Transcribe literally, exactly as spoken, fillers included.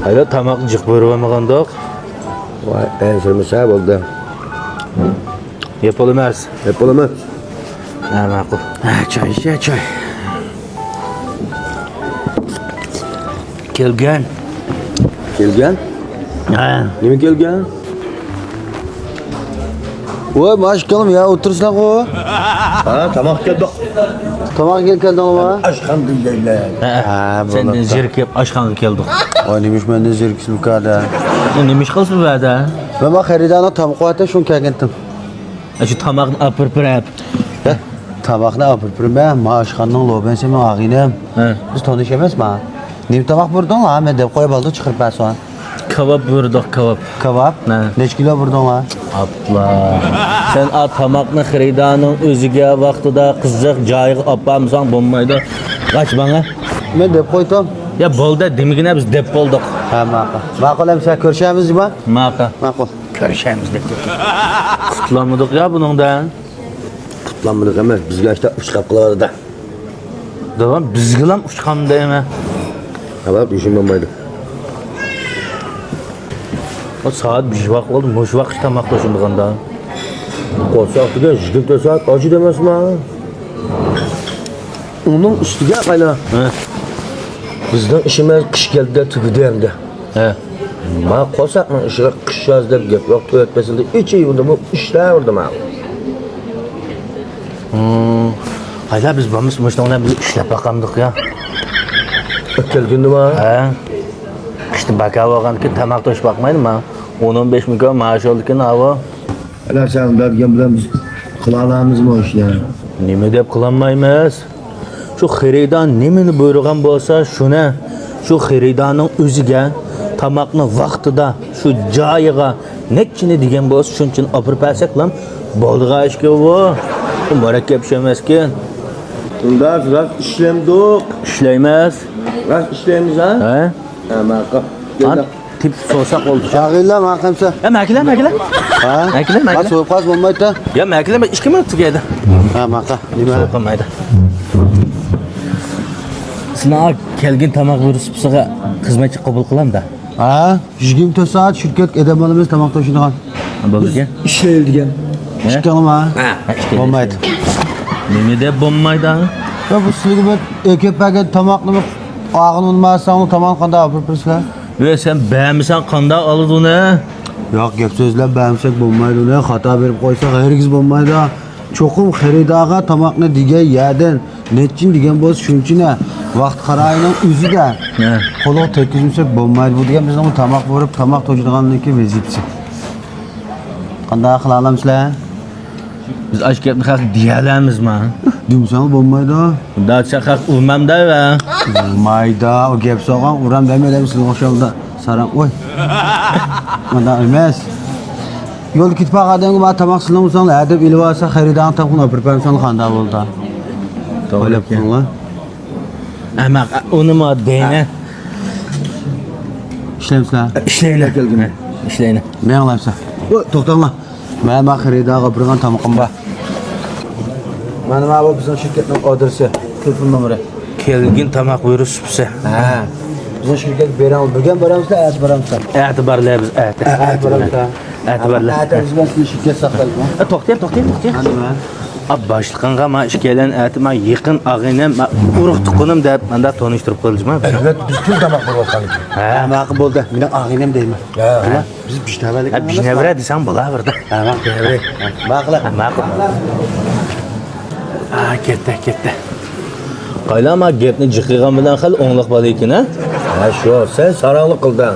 ھېلى تاماق جىق بۇيرۇۋالمىغاندۇق. ۋاي، ئەنسىرىمىسە بولدى. يەپ بولىمىز. يەپ بولىمىز. ھە، ماقۇل. ھە، چاي ئىچە، چاي. كەلگەن. كەلگەن؟ ھە. نېمە كەلگەن؟ ۋاي، ماشكالام يا، ئولتۇرسىلەرغۇ. ھە، تاماق كەلدۇق. تاماق يەپ كەلدىڭلارمۇ؟ ئاشخانىدا يەيلى. ھە، ھە، سەندىن بولۇپتۇ. زېرىكىپ ئاشخانىغا كەلدۇق. ۋاي، نېمە ئىش مەندىن زېرىكىسىز بۇ يەردە؟ نېمە ئىش قىلىسىز بۇ يەردە؟ مەن ما خېرىدارنىڭ تامىقى بار، شۇنى كەلگەنتىم. شۇ تاماقنى ئاپىرىپ بېرەپ. ھە؟ تاماقنى ئاپىرىپ بېرىمەن، ما ئاشخانىنىڭ لوبياسى مېنىڭ ئاغىنەم. ھە. بىز تونۇش ئەمەسما؟ نېمە تاماق بۇيرۇدۇڭلار؟ مەن دەپ قويۇپ ئالدىم، چىقىرىپ بەرسۇن. كاۋاپ بۇيرۇدۇق، كاۋاپ. كاۋاپ؟ ھە. نەچچە كىلو بۇيرۇدۇڭلار؟ ئاپلا. سەن ئا تاماقنى خېرىدارنىڭ ئۆزىگە ۋاقتىدا قىزىق جايىغا ئاپارمىساڭ بولمايدۇ. قاچ ماڭا. مەن دەپ قويدۇم. يا بولدى، دېمىگىنە، بىز دەپ بولدۇق. ھە، ماقۇل. ماقۇل ئەمىسە، كۆرۈشەمىز جۇما. ماقۇل. ماقۇل. كۆرۈشەمىز دەپ. قۇتۇلالمىدۇق يا بۇنىڭدىن. قۇتۇلالمىدۇق ئەمەس، بىزگە ئاشتا ئۇچراپ قالىۋاتىدۇ. داۋام بىزگىلام ئۇچقان دەيمەن. ھاۋا يۈشۈم بولمايدۇ. ئۇ سائەت بىر ۋاق بولدى، مۇشۇ ۋاق تاماق توشۇمىغاندا. قورساق دېگەن يىگىرمە تۆت سائەت ئاچىدۇ ئەمەسما؟ ئۇنىڭ ئۈستىگە قاينا. ھە. بىزنىڭ ئىشىمىز قىش كەلدى، تۈگىدى ئەمدى. ھە. ما قورساقنىڭ ئىشىغا قىش ياز دەپ گەپ يوق، تۆت پەسىلدە ئىچى يۇدىمۇ ئىشلەۋەردى ما. ھىم. قايلا بىز بولمىسا مۇشۇنىڭ بىلەن بىر ئىشلەپ باقامدۇق يا. كەلگىنىما؟ ھە. قىشتا باكا بولغاندىكىن تاماق توشۇپ باقمايدۇ ما. ئون ئون بەش مىڭ مائاش ئالىدىكەن ئاۋۇ. ئەلە سەن دەپ دېگەن بىلەن بىز قىلالامىزمۇ ئىشنى؟ نېمە دەپ قىلالمايمىز؟ شۇ خېرىدار نېمىنى بۇيرۇغان بولسا، شۇنى، شۇ خېرىدارنىڭ ئۆزىگە تاماقنى ۋاقتىدا، شۇ جايىغا نەچچىنى دېگەن بولسا، شۇنچىنى ئاپىرىپ بەرسەكلا بولىدىغان ئىشكەن بۇ. بۇ مۇرەككەپ ئىش ئەمەسكەن. ئۇنداق راست ئىشلەمدۇق. ئىشلەيمىز. راست ئىشلەيمىز، ھە؟ ھە؟ ھە، ماقۇل. تېپىپ سورىساق بولدى. ياغىيلا، ماقۇل ئەمىسە. يا، مەكىلە، مەكىلە. ھە؟ مەكىلە، مەكىلە. سويۇپ قالسا بولمايدۇ. يا، مەكىلە، ئىككى مىنۇت تۈگەيدۇ. ھە، ماقۇل. نېمە؟ سويۇپ قالمايدۇ. سىلەر كەلگەن تاماق بۇيرۇتۇپسىغا خىزمەتچى قوبۇل قىلامدا؟ ھە، يىگىرمە تۆت سائەت شىركەتكە ئادەم ئالىمىز، تاماق توشۇيدىغان. بولدىكەن. ئىشلەيلى دېگەن. ھە؟ ئىككىڭلىما؟ ھە، ئىككىڭلار. بولمايدۇ. نېمە دەپ بولمايدۇ؟ يا، بۇ سىلىگە بىر ئەكەپ بەرگەن تاماقنى بىر ئاغىنى ئۇنىماساڭ، تاماقنى قانداق ئاپىرىپ بېرىسىلەر؟ ۋە سەن بەرمىسەڭ قانداق ئالىدۇ ئۇنى؟ ياق، گەپ سۆزلەپ بەرمىسەك بولمايدۇ ئۇنى، خاتا بېرىپ قويساق ھەرگىز بولمايدۇ. چوقۇم خېرىدارغا تاماقنى دېگەن يەردىن نەچچىنى دېگەن بولسا شۇنچىنى ۋاقىت قارارىنىڭ ئۆزىدە ھە. قولغا تەگكۈزمىسەك بولمايدۇ. بۇ دېگەن بىزنىڭ تاماق بۇيرۇپ، تاماق توشۇيدىغاننىڭكى ۋەزىپىسى. قانداق قىلالامسىلەر؟ بىز ئاشۇ گەپنى خەققە دېيەلەمىزما؟ دېمىسەڭ بولمايدۇ. ئۇنداق دېسەڭ خەق ئۇرمامدا ۋە. ئۇرمايدۇ. ئۇ گەپ سالغان ئۇرام دەيمەن، دەيمەن سىزنىڭ ئوخشامدا. ساراڭ، ئوي. ئۇنداق ئەمەس. يولدا كېتىپ بارغان ئادەمگە مانا تاماق سېلىنمىساڭلار، ھەدەپ ئېلىۋالسا خېرىدارنى تاپقىن ئاپىرىپ بەرمىسەڭلار قانداق بولىدۇ؟ توغرا ئويلاپ ئىكەن. قويۇڭلار. ئەمما ئۇنىمۇ دەينە. ئىشلەيمىسىلەر؟ ئىشلەيلى. كەلگىن. ئىشلەيلى. مېڭىڭلار ئەمسە. ئۇ، توختاڭلار. مەن ما خېرىدارغا ئاپىرىدىغان تامىقىم بار. مانا ما بۇ بىزنىڭ شىركەتنىڭ ئادرېسى، تېلېفون نومۇرى. كەلگىن تاماق بۇيرۇش سۇپىسى. ھە. بىزنىڭ شىركەتكە بېرىڭ. بۈگۈن بارامسىلەر، ئەتە بارامسىلەر؟ ئەتە بارلى بىز، ئەتە. ئە، ئەتە بارامسىلەر؟ ئەتە بارلى. ئەتە بىز بىلەن سىزنى شىركەتكە ساقلايلى. ئە، توختايلى، توختايلى، توختايلى. ھە، نېمە؟ ئا، باشلىقىڭغا ما ئىككىيلەن ئەتە ما يېقىن ئاغىنەم، ما ئۇرۇق تۇغقىنىم دەپ ماندا تونۇشتۇرۇپ قويىلىچۇ ما؟ ئەلۋەتتە، بىز پۈتۈن تاماق بېرىۋاتقان ئىكەن. ھە. ھە، ماقۇل بولدى. مېنىڭ ئاغىنەم دەيمەن. ھە. بىز بىشنەۋەلىك ھە، ئەمەس. بىشنەۋرە دېسەڭ بولاۋېرىدۇ. ھە، ماقۇل. ھە، ماقۇل. ھە، ماقۇل. ھە، كەتتى، كەتتى. قايلا، ما گەپنى جىق قىلغان بىلەن خېلى ئوڭلۇق بالا ئىكەن، ھە؟ ھە، شۇ، سەن ساراڭلىق قىلدىڭ.